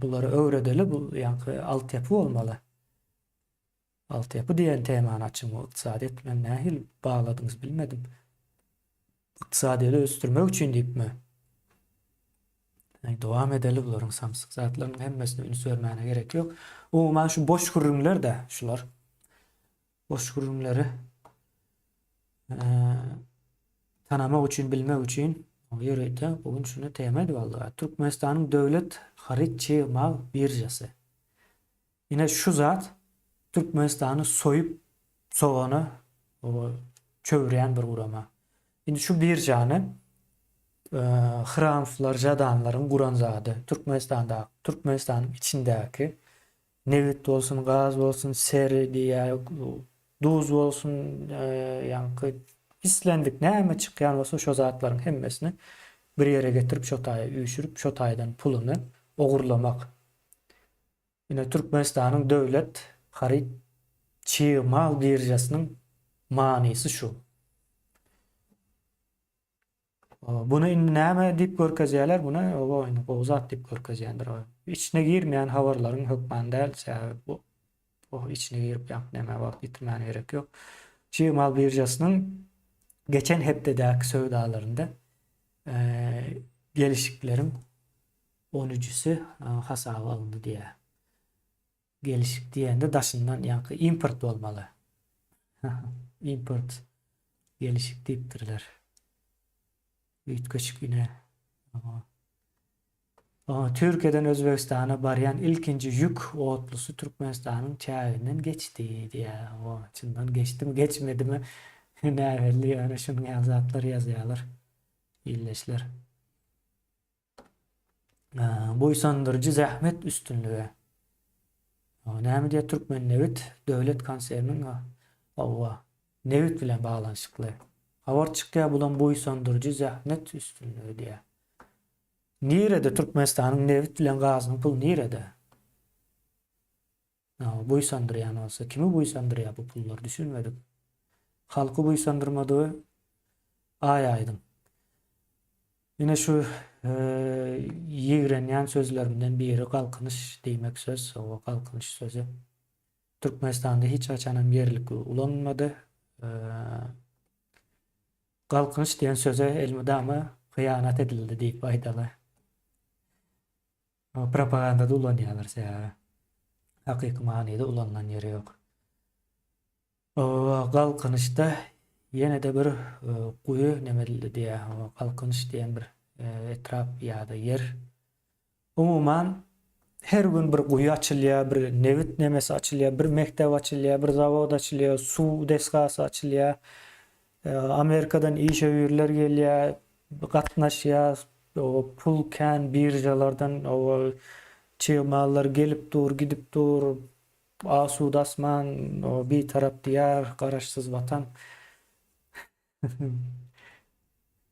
bulary öwredeli, bu ýaňky altyapy bolmaly. Altyapy diýen temany açyň, bu ykdysadyýet bilen nähili bagladyňyz bilmedim. Ykdysadyýeti ösdürmek üçin diýipmi? Dowam edeli bularyň samsyk zatlarynyň hemmesine üns bermäne gerek ýok. Umuman şu boş gürrüňler-de şular. Boş gürrüňleri tanamak üçin, bilmek üçin ýörite bu gün şuny tema edip aldyk. Türkmenistanyň döwlet haryt çig mal biržasy. Ine şu zat Türkmenistany soýup sogana çöwürýän bir gurama. Indi şu biržany Hramowlar, Žadanlaryň guran zady. Türkmenistanda, Türkmenistanyň içindäki nebit bolsun, gaz bolsun, seri diýýär, duz bolsun, ýaňky islendik näme çykýan bolsa şo zatlaryň hemmesini bir ýere getirip şo taýa üýşürip şo taýdan puluny ogurlamak. Ine Türkmenistanyň döwlet haryt çig mal biržasynyň manysy şu. Buny indi näme diýip görkezýärler? Muny oba indi gowy zat diýip görkezýändir. Içine girmeýän habarlaryň hökman däl, sebäbi bu bu içine girip ýa näme wagt ýitirmäne gerek ýok. Çig mal biržasynyň geçen hepdedäki söwdalarynda gelişikleriň Onujysy hasaba alyndy diýýär. Gelişik diýende daşyndan ýaňky import bolmaly. Import gelişik diýipdirler. Üýtgeşik ine. Türkiýeden Özbegistana barýan ilkinji ýük otlusy Türkmenistanyň çäginden geçdi diýýär. O çyndan geçdimi, geçmedimi näbelli ýöne şunuň ýaly zatlar ýazýarlar ildeşler. Buýsandyryjy zähmet üstünligi. Näme diýýär Türkmennebit döwlet konserniniň hawa nebit bilen baglanyşykly habar çykýar bulam buýsandyryjy zähmet üstünligi diýýär. Nirede Türkmenistanyň nebit bilen gazynyň puly nirede? Buýsandyrýan bolsa kimi buýsandyrýar bu pullar düşünmedik. Halky buýsandyrmadygy aý aýdyň. Ine şu ýigrenýän sözlerimden biri galkynyş diýmek söz, hawa galkynyş sözi. Türkmenistanda hiç haçanam ýerlikli ulanylmady. Galkynyş diýen söze elmydama hyýanat edildi diýip aýdaly. Propagandada ulanýarlar sebäbi. Hakyky manyda ulanylan ýeri ýok. Galkynyşda ýene-de bir guýy neme edildi diýýär. Galkynyş diýen bir etrap ýa-da ýer. Umuman her gün bir guýy açylýar, bir nebit nemesi açylýar, bir mekdep açylýar, bir zawod açylýar, suw desgasy açylýar. Amerikadan işewürler gelýär, gatnaşýar, pul kän biržalardan çig mallar gelip dur, gidip dur. Asuda asman, Bitarap diýar, Garaşsyz Watan.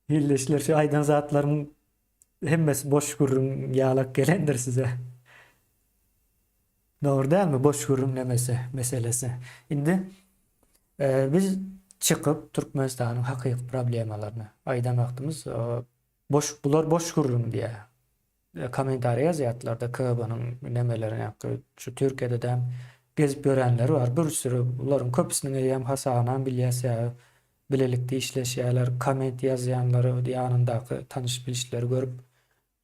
Ildeşler şu aýdan zatlarymyň hemmesi boş gürrüň ýalak gelendir size. Dogry dälmi boş gürrüň nemesi, meselesi. Indi e, biz çykyp Türkmenistanyň hakyky problemalaryny aýdan wagtymyz e, boş bular boş gürrüň diýýär. Kommentariýa ýazýardylarda KB-nyň nemelerini ýa şu Türkiýede däm gezip ýörenleri bar bir süri bularyň köpüsiniň eýýäm hasabynam bilýäs ýa bilelikde işleşýärler komment ýazýanlary ýanyndaky tanyş bilişleri görüp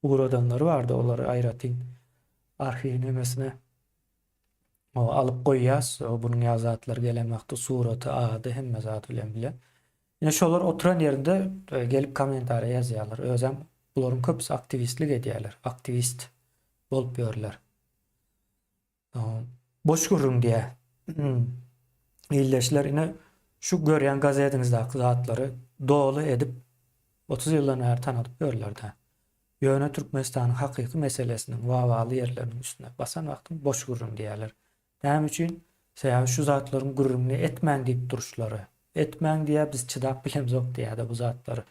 ugradanlary bardy olary aýratyn arhiw nemesine alyp goýýas bunuň ýaly zatlar gelen wagty suraty ady hemme zady bilen bile Ine şolar oturan ýerinde gelip kommentariýa ýazýarlar. Özem bularyň köpüsi aktiwistlik edýärler. Aktiwist bolup ýörler. Boş gürrüň diýä. Ildeşler ine şu görýän gazetiňizdäki zatlary doly edip 30 ýyldan bäri tanadyp ýörler-dä. Ýöne Türkmenistanyň hakyky meselesiniň wawaly ýerleriniň üstüne basan wagtyň boş gürrüň diýýärler. Näme üçin? Sebäbi şu zatlaryň gürrüňini etmäň diýip duruşlary. Etmäň diýýär, biz çydap bilemzok diýýär-de bu zatlary.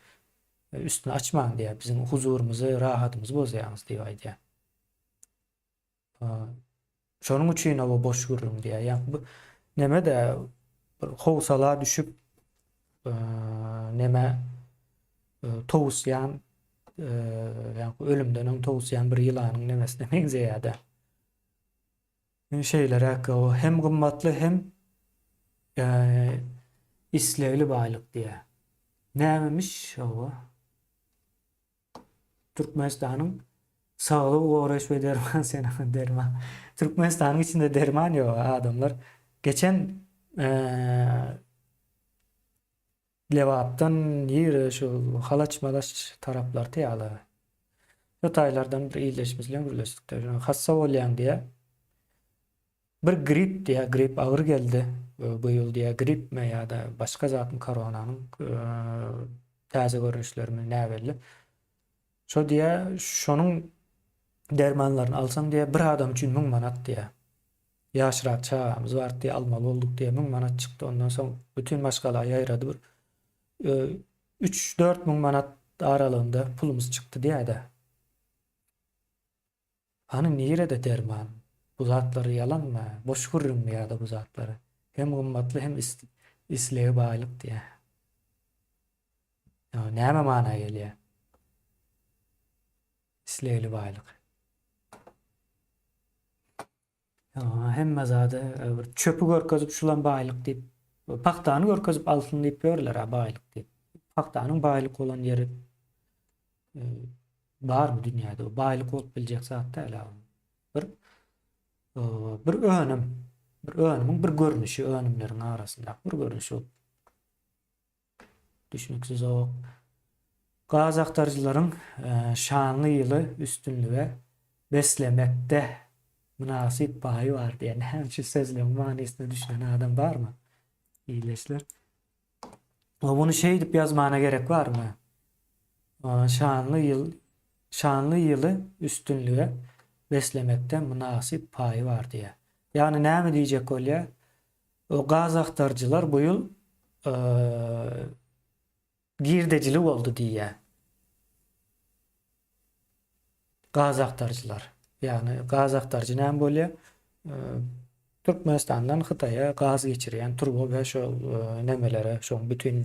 Üstüni açmaň diýýär, biziň huzurymyzy, rahatymyzy bozýaňyz diýip aýdýar. Şonuň üçin o boş gürrüň diýýär. Ýa bu neme-de bir howsala düşüp neme towusýan ýa ölümden öň towusýan bir ýylanyň nemesine meňzeýär-de. Şeýleräk o hem gymmatly hem islegli baýlyk diýýär. Nämemiş o? Türkmenistanyň saglygy goraýyş we derman senagat derman. Türkmenistanyň içinde derman ýok adamlar. Geçen Lebapdan nire şu Halaç malaç taraplar ýaly. Şu taýlardan bir ildeşimiz bilen gürleşdik. Hassa bolýaň diýä. Bir grip diýä, grip agyr geldi. Bu ýyl diýä gripmi ýa-da başga zatmy koronanyň täze görnüşlerimi näbelli. Şo diýä, şonuň dermanlaryny alsaň diýä bir adam üçin 1000 manat diýä. Ýaşrak çagamyz bardy diýä almaly bolduk diýä 1000 manat çykdy. Ondan soň bütin maşgala ýaýrady bir 3-4 müň manat aralygynda pulumyz çykdy diýä-de. Hany nirede derman? Bu zatlar ýalanmy? Boş gürrüňmi ýa-da bu zatlar? Hem gymmatly hem islegi baýlyk diýä. Näme mana gelýär? Islegli baýlyk. Hemme zady e, bir çöpi görkezip şulam baýlyk diýip, pagtany görkezip alsyn diýip ýörler ha baýlyk diýip. Pagtanyň baýlyk bolan ýeri e, barmy dünýäde? O baýlyk bolup biljek zat däl. Bir e, bir önüm, bir önümiň bir görnüşi, önümleriň arasynda bir görnüşi bolup Düşnüksiz ok. Gaz agtaryjylaryň şanly ýyly üstünlige beslemekde mynasyp paýy bar diýen. Näme şu sözleriň manysyna düşünen adam barmy? Ildeşler. Muny şeýdip ýazmana gerek barmy? Şanly ýyl. Şanly ýyly üstünlige beslemekde mynasyp paýy bar diýýär. Ýagny näme diýjek bolýar? O gaz agtaryjylar bu ýyl girdejili boldy diýýär. Gaz agtaryjylar. Ýagny gaz agtaryjy näme bolýar? Türkmenistandan Hytaýa gaz geçirýän turba we şol nemelere, şoň bütin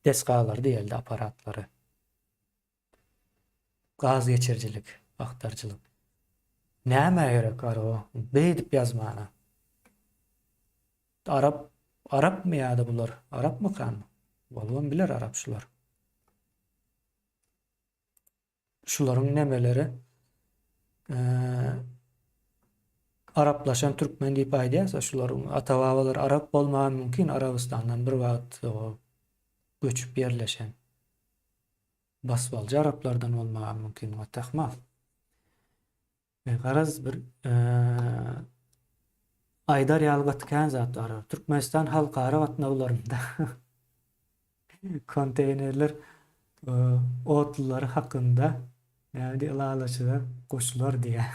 desgalary diýeli apparatlary. Gaz geçirijilik, agtaryjylyk. Nämä gerek araba? Beýdip ýazmana. Arap, arapmy ýa-da bular? Arapmykan? Bolubam biler arap şular. Şularyň nemeleri araplaşan türkmen diýip aýdýarsa, şularyň ata-babalary arap bolmagy mümkin, Arabystandan bir wagt göçüp ýerleşen. Basybalyjy araplardan bolmagy mümkin, gaty ahmal. Garaz bir aýdar ýaly gaty kän zat bar. Türkmenistan halkara gatnawlarynda konteýnerler otlulary hakynda näme diýip ylalaşyga goşular diýýär.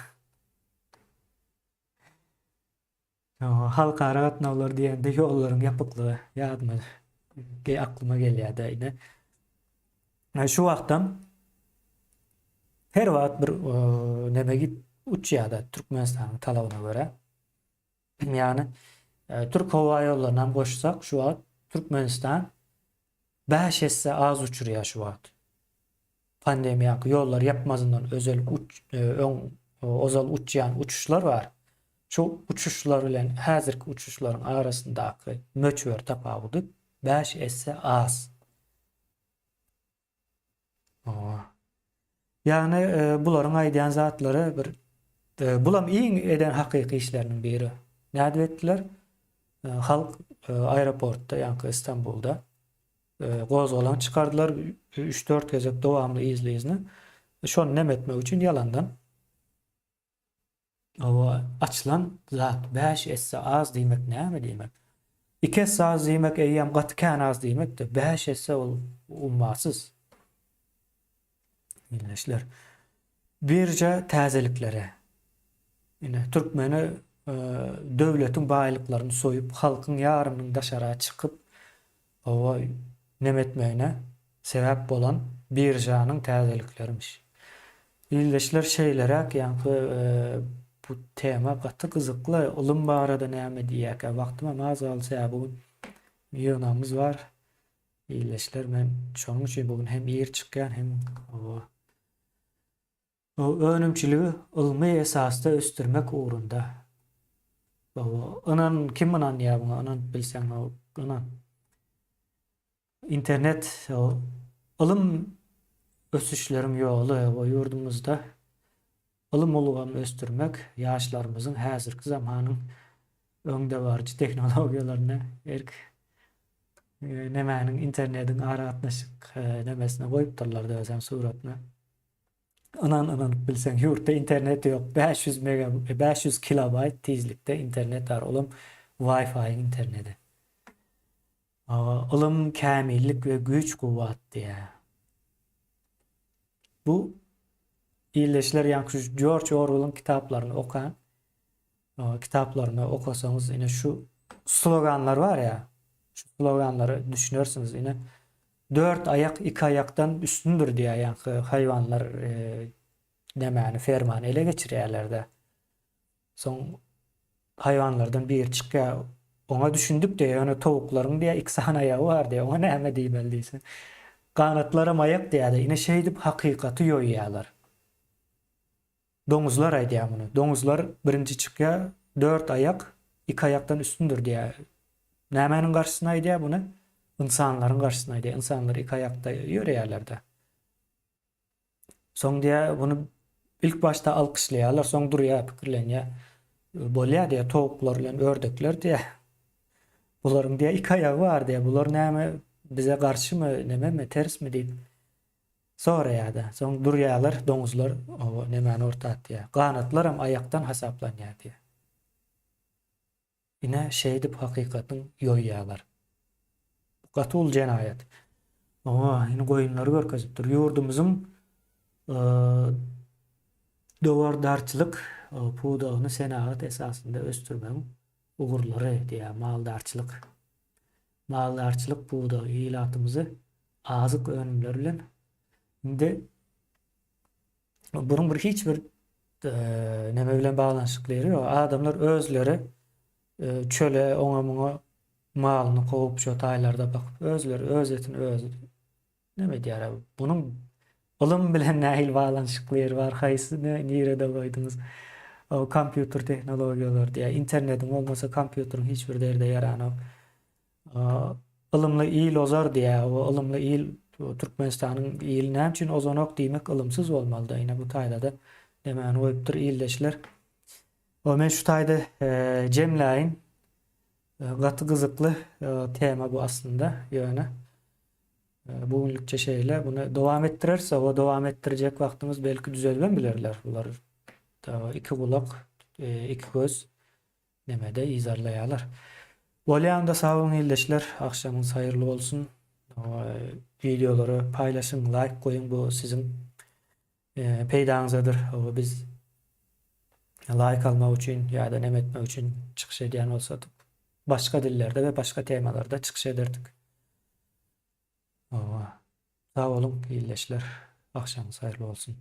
Halkara gatnawlar diýende ýollaryň ýapyklygy ýadyma aklyma gelýär-de ine. Şu wagtam her wagt bir neme git uçýar-da Türkmenistanyň talabyna görä. Ýagny Türk howa ýollaryny hem goşsak şu wagt Türkmenistan 5 esse az uçurýar şu wagt. Pandemiýaky ýollary ýapmazyndan özel uç öň ozal uçýan uçuşlar bar. Şu uçuşlar bilen häzirki uçuşlaryň arasyndaky möçber tapawudy 5 esse az. Owa. Ýagny bularyň aýdýan zatlary bir bulam iň eden hakyky işleriniň biri. Nädip etdiler? Halk aeroportda, ýaňky Istanbulda gozgalaň çykardylar 3-4 gezek dowamly yzly-yzyna. Şony neme etmek üçin ýalandan Hawa, açylan zat 5 esse az diýmek näme diýmek? 2 esse az diýmek eýýäm gaty kän az diýmekdir. 5 esse ol ummasyz. Ildeşler. Birža täzelikleri. Ine, türkmeni e, döwletiň baýlyklaryny soýup, halkyň ýarymynyň daşara çykyp, hawa, neme etmegine sebäp bolan biržanyň täzeliklermiş. Ildeşler şeýleräk ýaňky bu tema gaty gyzykly. Ylym barada näme diýýärkä? Wagtymam az galdy, sebäbi bu gün ýygnagymyz bar. Ildeşler men şonuň üçin bu gün hem ir çykýan hem hawa. Önümçiligi ylmy esasda ösdürmek ugrunda. Hawa, ynan kim ynanýar muňa ynanyp bilseň ynan. Internet ylym ösüşleriň ýoly we ýurdumyzda ylym ulgamyny ösdürmek ýaşlarymyzyň häzirki zamanyň öňdebaryjy tehnologiýalaryna erk nemäniň internetiň aragatnaşyk nemesine goýupdyrlar özem suratyna. Ynan ynanyp bilseň ýurtda internet ýok 500 mega 500 kilobaýt tizlikde internet bar olam Wi-Fi interneti. Ylym kämillik we güýç-kuwwat diýýär. Bu ildeşler ýaňky şu Jorj Orwelliň kitaplaryny okaň. Kitaplaryny okasaňyz ine şu sloganlar bar ýa, şu sloganlara düşünersiňiz. Ine dört aýak iki aýakdan üstündir diýýär ýaňky haýwanlar e, nämäni fermany ele geçirýärler-de. Soň haýwanlardan biri çykýar, oňa düşündik diýýär, ýöne towuklaryň diýýär iki sany aýagy bar diýýär, oňa näme diýmeli diýse. Ganatlaram aýak diýýär-de, ine şeýdip hakykaty ýoýýarlar. Doňuzlar aýdýar muny. Doňuzlar birinji çykýar, dört aýak iki aýakdan üstündir diýýär. Nämäniň garşysyna aýdýar muny? Ynsanlaryň garşysyna aýdýar. Ynsanlar iki aýakda ýöreýärler-de. Soň diýýär, muny ilk başda alkyşlaýarlar, soň durýar, pikirlenýär. Bolýar diýýär, towuklar bilen ördekler diýýär. Bularyň diýýär iki aýagy bar diýýär. Bular näme bize garşymy, nememi, tersmi diýip soraýar-da. Soň durýarlar, doňuzlar o nemäni orta atýar. Ganatlaram aýakdan hasaplanýar diýýär. Ine, şeýdip hakykatyň ýoýýarlar. Bu gaty uly jenaýat. Oňa indi goýunlary görkezipdir. Ýurdumyzyň Dowardarçylyk pudagyny senagat esasynda ösdürmegiň ugurlary diýýär, maldarçylyk. Maldarçylyk pudagy ilatymyzy azyk önümleri bilen indi bunuň bir hiç bir neme bilen baglanyşykly ýeri ýok. Adamlar özleri çöle oňa muňa malyny kowup şo taýlarda bakyp özleri öz etini özi Näme edýär bunuň ylym bilen nähili baglanyşykly ýeri bar haýsy nirede goýduňyz o kompýuter tehnologiýalary diýýär internetiň bolmasa kompýuteriň hiç bir derde ýaranok ylymly il ozar diýýär o ylymly il Türkmenistanyň ili näme üçin ozanok diýmek ylymsyz bolmalyda ine bu taýdada nemäni goýupdyr ildeşler o men şu taýda jemläýin gaty gyzykly tema bu aslynda ýöne Bu günlükçe şeýle. Muny dowam etdireris. O dowam etdirjek wagtymyz belki düzelibem bilerler. Bular iki gulak, iki göz nemede yzarlaýarlar. Bolýa onda sag boluň ildeşler. Agşamyňyz haýyrly bolsun. Wideolary paýlaşyň, laýk goýuň. Bu siziň peýdaňyzadyr. Biz laýk almak üçin ýa-da neme etmek üçin çykyş edýän bolsadyk, başga dillerde we başga temalarda çykyş ederdik. Hawa. Sag boluň ildeşler. Agşamyňyz haýyrly bolsun.